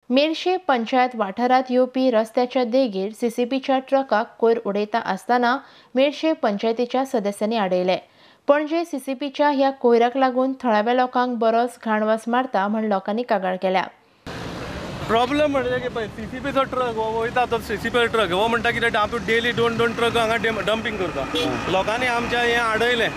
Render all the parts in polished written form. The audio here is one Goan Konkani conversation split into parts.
मेरशे पंचायत वाठारांत येवपी रस्त्याच्या देगेर सीसीपीच्या ट्रकाक कोयर उडयता आसतना मेरशे पंचायतीच्या सदस्यांनी आडयले. पणजे सीसीपीच्या ह्या कोयराक लागून थळाव्या लोकांक बरोच घाणवास मारता म्हण लोकांनी कागाळ केल्या. प्रॉब्लम म्हणजे की पळय सीसीपीचो ट्रक हो वयता तो सीसीपी ट्रक हो म्हणटा कितें आपूण डेली 2-2 ट्रक हांगा डंपींग करता. लोकांनी आमच्या हें आडयलें,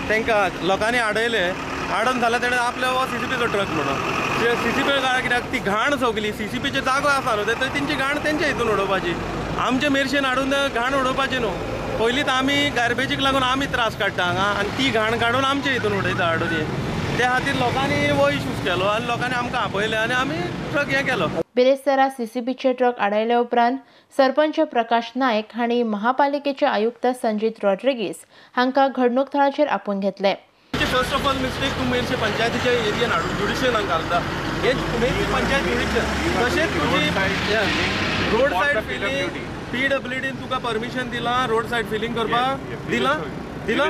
तांकां लोकांनी आडयलें, आडोवन जाल्यार तेणें आपले हो सीसीपीचो ट्रक म्हणून सीसीपी कित्याक ती घाण सगली सीसीपीचे जागो आसा न्हू ते तेंची घाण तेंच्या हितून उडोवपाची, आमच्या मेरशेन हाडून घाण उडोवपाची न्हू. पयलींच आमी गार्बेजीक लागून आमी त्रास काडटा हांगा आनी ती घाण काडून आमच्या हितून उडयता हाडून. त्या खातीर लोकांनी हो इश्यूज केलो आनी लोकांनी आमकां आपयलें आनी आमी ट्रक हें केलो. बिरेस्तारा सीसीपीचे ट्रक आडायले उपरांत सरपंच प्रकाश नायक हांणी महापालिकेचे आयुक्त संजीत रॉड्रिगीस हांकां घडणूक थळाचेर आपोवन घेतले. फर्स्ट ऑफ ऑल मिस्टेक तूं मेरशे पंचायतीच्या एरियन हाडून ज्युडिशियनाक घालता, हे मेरशे पंचायत ज्युडिशन तशेंच तुजी रोड सायड फिलिंग पीडब्ल्यूडीन तुका परमिशन दिलां रोड सायड फिलिंग करपाक दिलां दिलां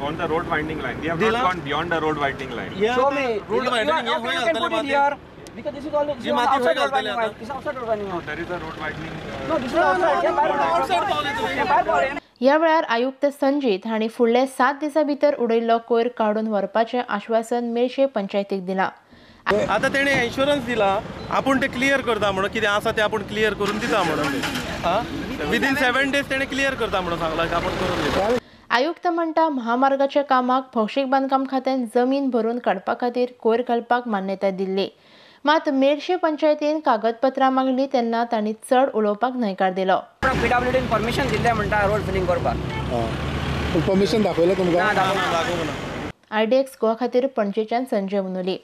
on the road widening line. We have not gone beyond the road widening line. Show me. Road widening okay, you can put it here because this is all this is outside road widening line. This is outside road widening. No, there is a road widening. No, this is outside. Outside. ह्या वेळार आयुक्त संजीत हांणी फुडले 7 दिसां भितर उडयल्लो कोयर काडून व्हरपाचें आश्वासन मेरशे पंचायतीक दिलां. आतां तेणें इन्शुरन्स दिला आपूण ते क्लियर करता म्हणून, कितें आसा तें आपूण क्लियर करून दिता म्हणून, विदीन 7 डेज तेणें क्लियर करता म्हणून सांगलां आपूण करून दिता. आयुक्त म्हणटा महामार्गाच्या कामाक भौशीक बांदकाम खात्यान जमीन भरून काडपा खातीर कोयर घालपाक मान्यताय दिल्ली, मात मेरशे पंचायतीन कागदपत्रां मागली तेन्ना तांणी चड उलोवपाक न्हयकार दिलो. पीडब्ल्यूडीन परमिशन दिल्लें म्हणटा रोड फिलिंग करपाक, परमिशन दाखयलें तुमकां? आयडीएक्स गोवा खातीर पणजेच्यान संजय मुनोली.